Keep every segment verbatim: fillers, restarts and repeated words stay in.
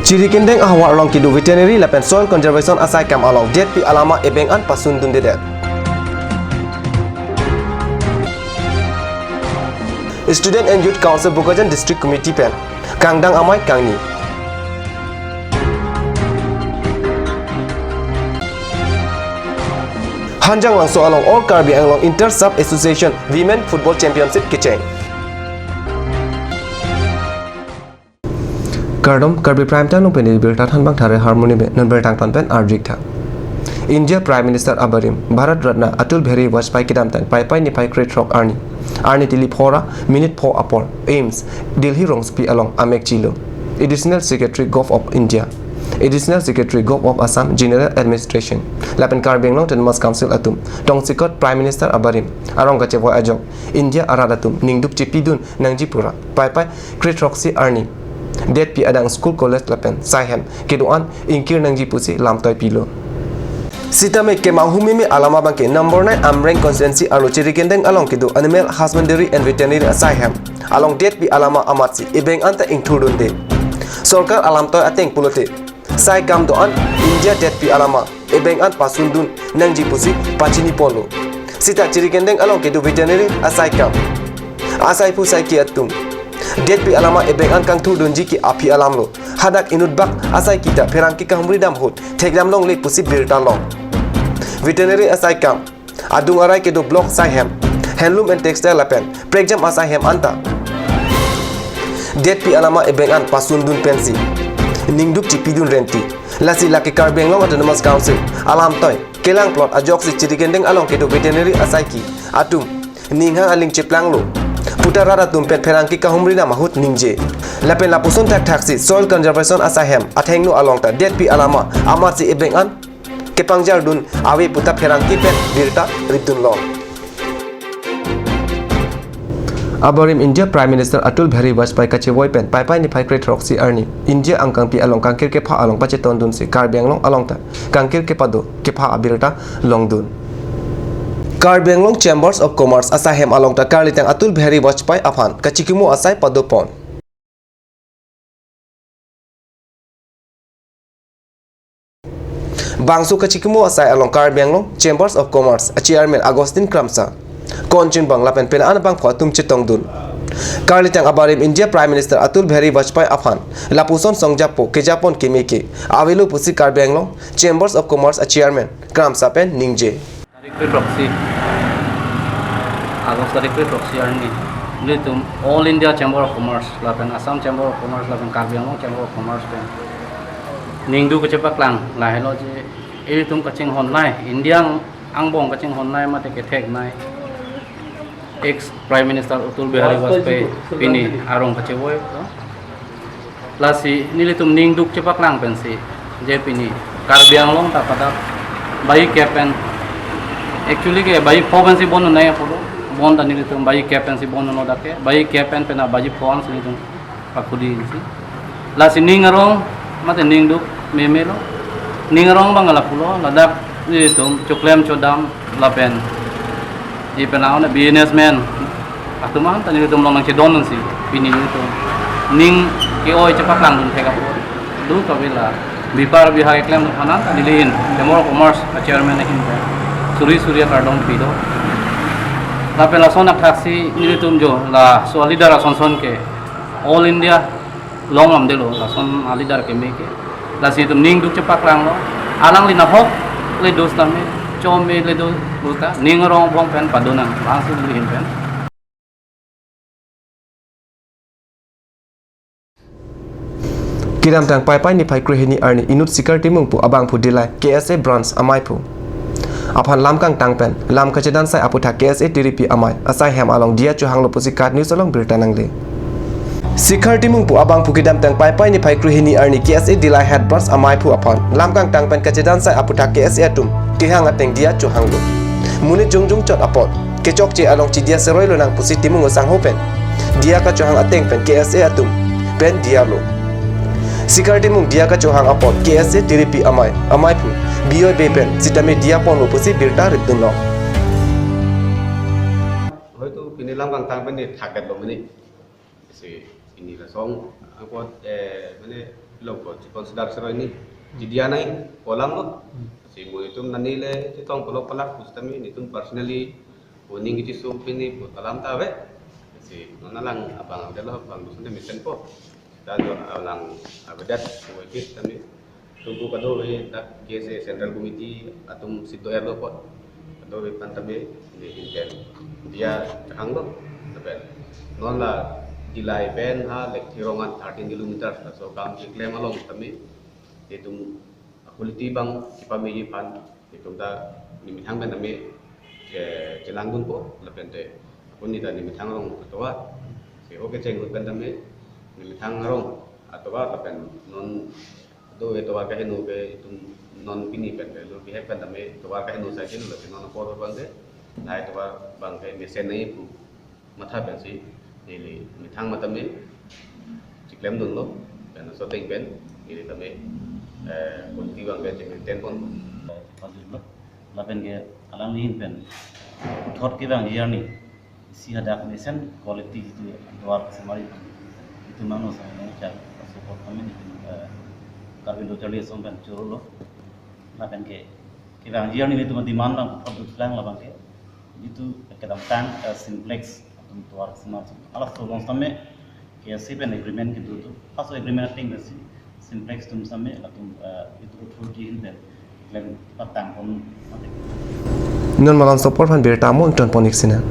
Chirikindeng ahavar along kedo veterinary lapen soil conservation asaikam along detpi alama ebeng an pasundundedet. Student and Youth Council Bokajan District Committee pen kangdang amei kangni. Hanjanglangso along All Karbi Anglong Inter Sub Association Women Football Championship kecheng. Kardom, Karbi Prime Time along pen birta thanbang thare harmoni be non birta than pen arjik tha. India Prime Minister abarim Bharat Ratna Atal Bihari Vajpayee kedamtang Paipai niphai krethrok arni, arni tili phora minute pho apor AIIMS Delhi rongsopi along amek chilo. Additional Secretary Govt of India, Additional Secretary Govt of Assam General Administration lapen Karbi Anglong Autonomous Council atum tongsekot Prime Minister abarim arong kachevoi ajok India arat atum ningduk chipidun nangji pura Paipai krethroksi arni detpi adang school, college lapen saihem kedo-an ingkir nangji pusi lamtoi pilo. Sitame kemang humimi alama abangke number nine Amreng constituency arlo Chirikindeng along kedo Animal Husbandry and Veterinary asaihem along detpi alama amatsi ebeng anta ingthurdunde. Sorkar alamtoi ateng pulote saikam do-an India detpi alama ebeng an pasundun nangji pusi pachiniponlo. Sita Chirikindeng along kedo veterinary asaikam, asaiphu saiki atum detpi alama ebeng an kangthurdunji ke aphi alamlo. Hadak inutbak asai kita pherangke kahumri dam ahut thekdam longle pusi birta long. Veterinary asaikam adung arai kedo block saihem, handloom and textile lapen prekjam asaihem anta detpi alama ebeng an pasundun pensi ningduk chipidun renti. Lasi lake Karbi Anglong Autonomous Council alamtoi kelangplot ajoksi Chirikindeng along kedo veterinary asaiki atum ninghang aling cheplanglo puta rat atum pen pherangke kahumri dam ahut ningje. Lapen lapuson thakthaksi soil conservation asaihem athengno along ta detpi alama amatsi ebeng an kepangjardun ave puta pherangke pen birta ripdunlong. Abarim India Prime Minister Atal Bihari Vajpayee kachevoi pen Paipai niphai krethroksi arni India angkangpi along kangkir kepha along pachetondunsi Karbi Anglong along ta kangkir kepado kepha abirta longdun. Karbi Anglong Chambers of Commerce asaihem along ta karlitang Atal Bihari Vajpayee aphan kachikimo asai padopon. Bangso kachikimo asai along Karbi Anglong Chambers of Commerce a Chairman Augustine Kramsa, konchin bang lapen pena an bangpho atum chetongdun. Karlitang abarim India Prime Minister Atal Bihari Vajpayee aphan lapuson songjapo kejapon keme ke avelo pusi Karbi Anglong Chambers of Commerce a Chairman Kramsa pen ningje. Tarik kre throksi, August tarik kre throksi arni, nelitum All India Chamber of Commerce lapen Assam Chamber of Commerce lapen Karbi Anglong Chamber of Commerce pen ningduk kachepaklang lahelo je ilitum kachinghon nai, India angbong kachinghon nai mate kethek nai ex Prime Minister Atal Bihari Vajpayee pini arong kachevoi lo. Lasi nelitum ningduk chepaklang pensi je pini Karbi Anglong ta pada bayi kep pen, actually ke bayi pho pensi bon nai apot lo, bonta nelitum bayi kep pensi bon no dak ke, bayi kep pen pena bayi pho ansi nelitum pakhudi si. Lasi ning arong mate ningduk memelo. Ning arong abang lapulo, ladak nelitum choklem chodam lapen e penang na businessman atum an ta nelitum along nangchedon si pini nelitum ning ke-oi chepaklangdun thek apot. Duk avela bipar bihai klemdun aphan ta nelihin Chamber of Commerce a Chairman ahin pen suri suri akardom pido. Lapen lason athaksi nelitum jo laso aleader asonson ke All India long amdelo, lason aleader keme ke. Lasi itum ningduk chepaklanglo. Alangli nahok le dos tame, chome le do puta, ning arong bong pen padonang, langsung nelihin pen. Kedamtang Paipai niphai krehini arni inut Sikar Timung pu abangphu Dillai K S A branch amaiphu aphan lam kangtang pen lam kachedansai aputhak K S A Tiripi amei asaihem along diya chohanglo pusi KAT News along birta nangle. Sikar Timung pu abangphu kedamtang Paipai niphai krehini arni K S A Dillai Head Branch amaiphu aphan lam kangtang pen kachedansai aputhak K S A atum kehang ateng diya chohanglo. Monit jongjong chot apot kechokche along chidiya seroi lonang pusi Timung asangho pen diya kachohang ateng pen K S A atum pen diyalo. Sikar Timung diya kachohang apot K S A Tiripi amei, amaiphu Biyoi Bey pen sitame diya ponlo pusi birta ripdunlo. হয়তো pini lam kangtang pen ne thakdetlo mene. Si pini lason apot, eh, mane Lo ko, si consider sero ini. Jadi anai kolang lo. Si mo itum nani le chetong kolok palak pusitame, itum personally, uning iti so pini pu talam ta ave. Si non alang abang ave lo, abang dusun de mesen po. Ta jo alang avedet, so ikit tame. Tungku kadokave dak K S A Central Committee atum si do-er lo apot. Kadokave aphan tame, ini hinten. Dia chahang lo, lapen non la Dillai pen ha Lekthirong an thirteen kilometers, laso kam keklem along tame, itum quality abang kepameji aphan, itum ta nemethang pen tame, eh, chelangdunpo, lapen te, ako ni ta nemethang arong atovar. Si ho kecheng ahut pen tame, nemethang arong atovar, lapen non do atovar kaheno ke itum non pini pen ke lo bihek pen tame atovar kaheno sai ke lo ke non apor abang ke, lahai atovar abang ke mesen nangji pu matha pensi neli methang matame cheklemdunlo, pen laso ateng pen neli tame, eh, quality abang ke che-maintain pon. Pajutlo, lapen ke alangli ahin pen puthot kevangji arni isi hadak mesen quality itum atovar kasemar itum, itum mano sang nang char, laso apot kami itum, eh, Karbi Lo Charli Asong pen choro lo. Lapen ke kevangji arni itum demand abang puthot dutlang labang ke, itum kedamtang, eh, Simplex atum atovar kasemar. Halaso along tame K S A pen agreement kedo do. Halaso agreement ateng pensi Simplex atum tame latum, eh, itum authority ahin pen klem patang pon mati. Non Malomso apor aphan birta amo ington pon ik sina.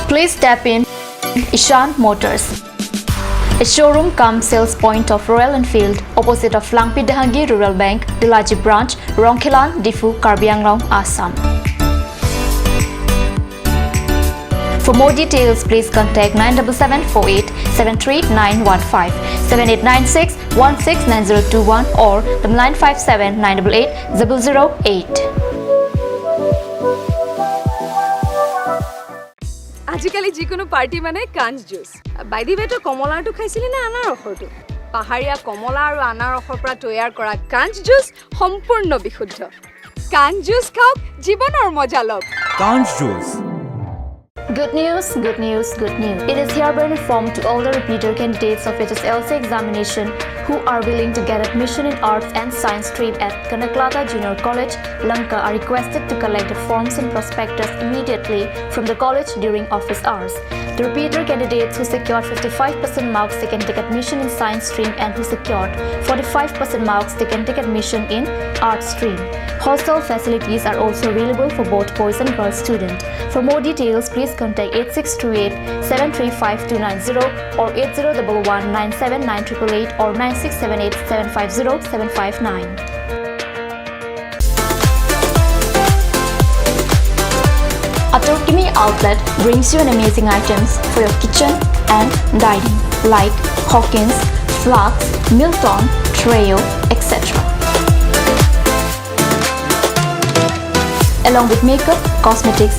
Please step in Ishan Motors, a showroom cum sales point of Royal Enfield, opposite of Langpi Dehangi Rural Bank, Delaji Branch, Rongkhelan, Diphu, Karbi Anglong, Assam. For more details, please contact nine double seven four eight seven three nine one five, seven eight nine six one six nine zero two one or the nine five seven nine double eight double zero eight. আজিকালি যিকোনো পাৰ্টি মানে কাঞ্চ juice. By the ৱে, তই কমলাৰটো খাইছিলি নে আনাৰসৰটো? পাহাৰীয়া কমলা আৰু আনাৰসৰ পৰা তৈয়াৰ কৰা কাঞ্চ জুচ সম্পূৰ্ণ বিশুদ্ধ। কাঞ্চ জুচ খাওক, জীৱনৰ মজা লওক। Kanch Juice. Good news, good news, good news. It is hereby informed to all the repeater candidates of H S L C examination who are willing to get admission in Arts and Science stream at Kanaklata Junior College, Lanka are requested to collect the forms and prospectus immediately from the college during office hours. The repeater candidates who secured fifty-five percent marks, they can take admission in Science stream, and who secured forty-five percent marks, they can take admission in Arts stream. Hostel facilities are also available for both boys and girls student. For more details, please contact eight six two eight seven three five two nine zero or eight zero double one nine seven nine triple eight or nine six seven eight seven five zero seven five nine. Atur Kimi Outlet brings you an amazing items for your kitchen and dining, like Hawkins, flasks, Milton, Treo, et cetera. Along with makeup, cosmetics,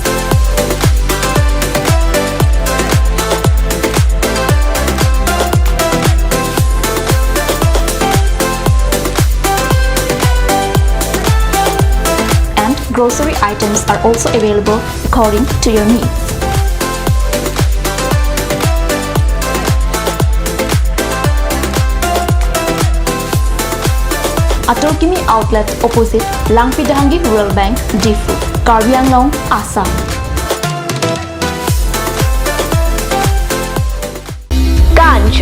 and grocery items are also available according to your needs. Atur Kimi Outlet, opposite Langpi Dehangi Rural Bank, Diphu, Karbi Anglong, Assam. Kanch,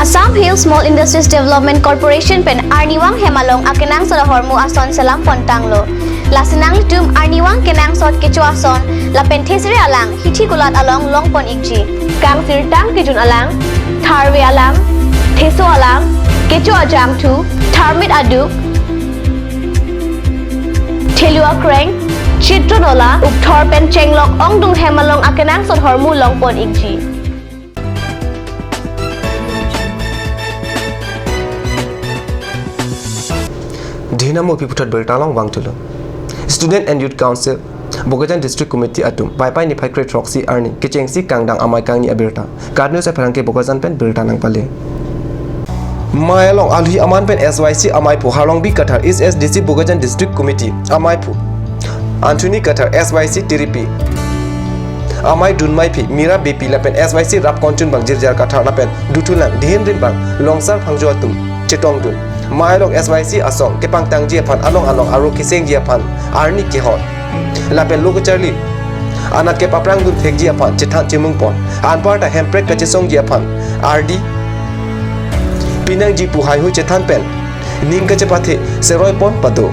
Assam Hill Small Industries Development Corporation pen arnivang hem along akenangsot ahormu ason selam pontanglo. Lasi nanglitum arnivang kenangsot kecho ason lapen thesere alang hithi kulat along longpon ikji. Kangsirtang kejun alang, tharve alang, theso alang, kecho ajangthu, tharmit aduk, thelu akreng, chitron ola, ukthor pen chenglok ongdung hem along akenangsot ahormu longpon ikji. Dina mo pi puthot birta along vangthulo. Student and Youth Council, Bokajan District Committee atum Paipai niphai kre throksi arni kechengsi kangdang amei kangni abirta. KAT News apherangke Bokajan pen birta nangpale. Mei along alhi aman pen S Y C ameiphu Harlongbi Kathar, H S D C Bokajan District Committee ameiphu Anthony Kathar, S Y C tiripi Amei Dunmeiphu, Mira Beypi lapen S Y C rap konchun abang jirjar kathar lapen duthulang dihin rim abang Longsar Phangcho atum chetongdun. Mei along S Y C asong kepangtangji aphan along along aro kesengji aphan arni kehot. Lapen lo kacharli anat kepaprangdun thekji aphan chethan chemung pon. Anparta hemprek kachesongji aphan ardi pinangji pu haihui chethan pen ning kachepathe seroi pon pado.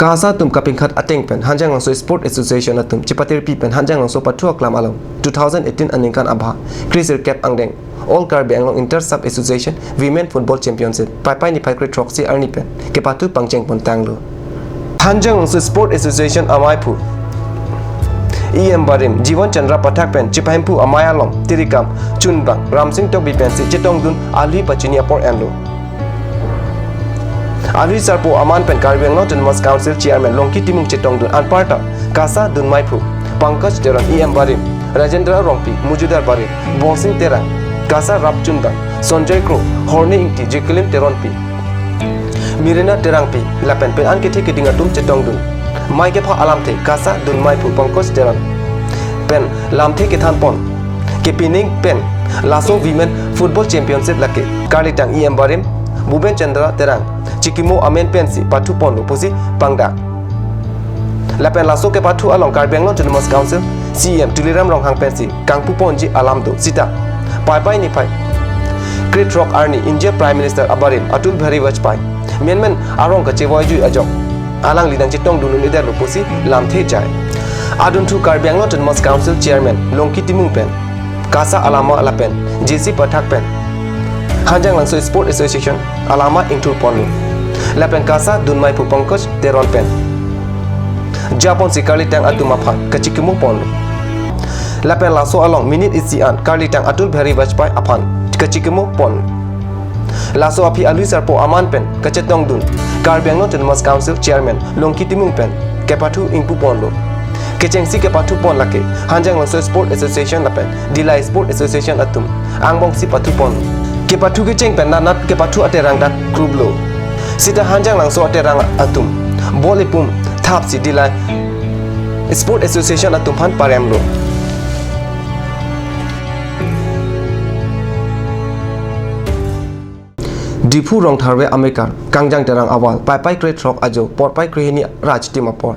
KASA atum kapingkhat ateng pen Hanjanglangso Sport Association atum chepatirpi pen Hanjanglangso pathu aklam along two thousand eighteen aningkan abha kresirkep angdeng All Karbi Anglong Inter Sub Association Women Football Championship Paipai niphai kre throksi arni pen kepathu pangcheng pon tanglo. Hanjanglangso Sport Association ameiphu E M Barim, Jiwan Chandra pathak pen chepahemphu amei along tirikam chun abang Ramsing Tokbi pensi chetongdun alui pachini apor enlo. Alui sarpo aman pen Karbi Anglong Autonomous Council Chairman Longki Timung chetongdun anparta KASA dunmeiphu Pankaj Teron, E M Barim, Rajendra Rongpi, Mujudar Barim, Bongsing Terang, KASA rap chun abang Sanjay Kro, Horne Ingti, Jacqueline Teronpi, Mirina Terangpi lapen pen-an kethe keding atum chetongdun. Mei kepha alamthe KASA dunmeiphu Pankaj Teron pen lamthe kethan pon. Kepining pen laso Women Football Championship lake karlitang E M Barim, Bhupen Chandra Terang chikimo amen pensi pathu ponlo pusi pangdak. Lapen laso kepathu along Karbi Anglong Autonomous Council C E M Tuliram Ronghang pensi kangpu ponji alam do sita Paipai niphai kre throk arni India Prime Minister abarim Atal Bihari Vajpayee menmen arong kachevoijui ajok alangli nangchetongdun un-edetlo pusi lamthe jai. Adunthu Karbi Anglong Autonomous Council Chairman Longki Timung pen KASA alama lapen J C pathak pen Hanjanglangso Sport Association alama ingthur ponlo. Lapen KASA dunmeiphu Pankaj Teron pen japonsi karlitang atum aphan kachikimo ponlo. Lapen laso along minute isi an karlitang Atal Bihari Vajpayee aphan kachikimo pon. Laso aphi alui sarpo aman pen kachetongdun Karbi Anglong Autonomous Council Chairman Longki Timung pen kepathu ingpu ponlo. Kechengsi kepathu pon lake Hanjanglangso Sport Association lapen Dillai Sport Association atum angbongsi pathu pon. Kepathu kecheng pen nanat kepathu aterang dak kruplo. Sita Hanjanglangso aterang atum bol ipum thapsi Dillai Sport Association atum aphan paremlo. Diphu Rongtharve amekar Kangjang Terang awal Paipai kre throk ajo porpai krehini rajtim apor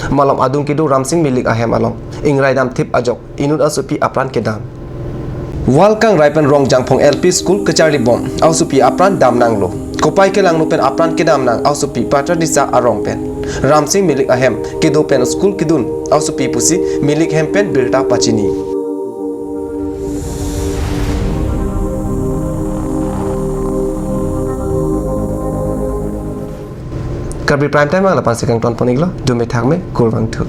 malom adung kedo Ramsing Milik ahem along ingrai damthip ajok inut asopi apran kedam. Wal kangrai pen Rongjangphong L P School kacharlibom asopi apran damnanglo. Kopai kelangno pen apran kedam nang asopi Patradisa arong pen Ramsing Milik ahem kedo pen school kedun asopi pusi Milik hem pen birta pachini. Karbi Prime Time alapang si kangton pon-iklo, dome thakme, kurvangthu.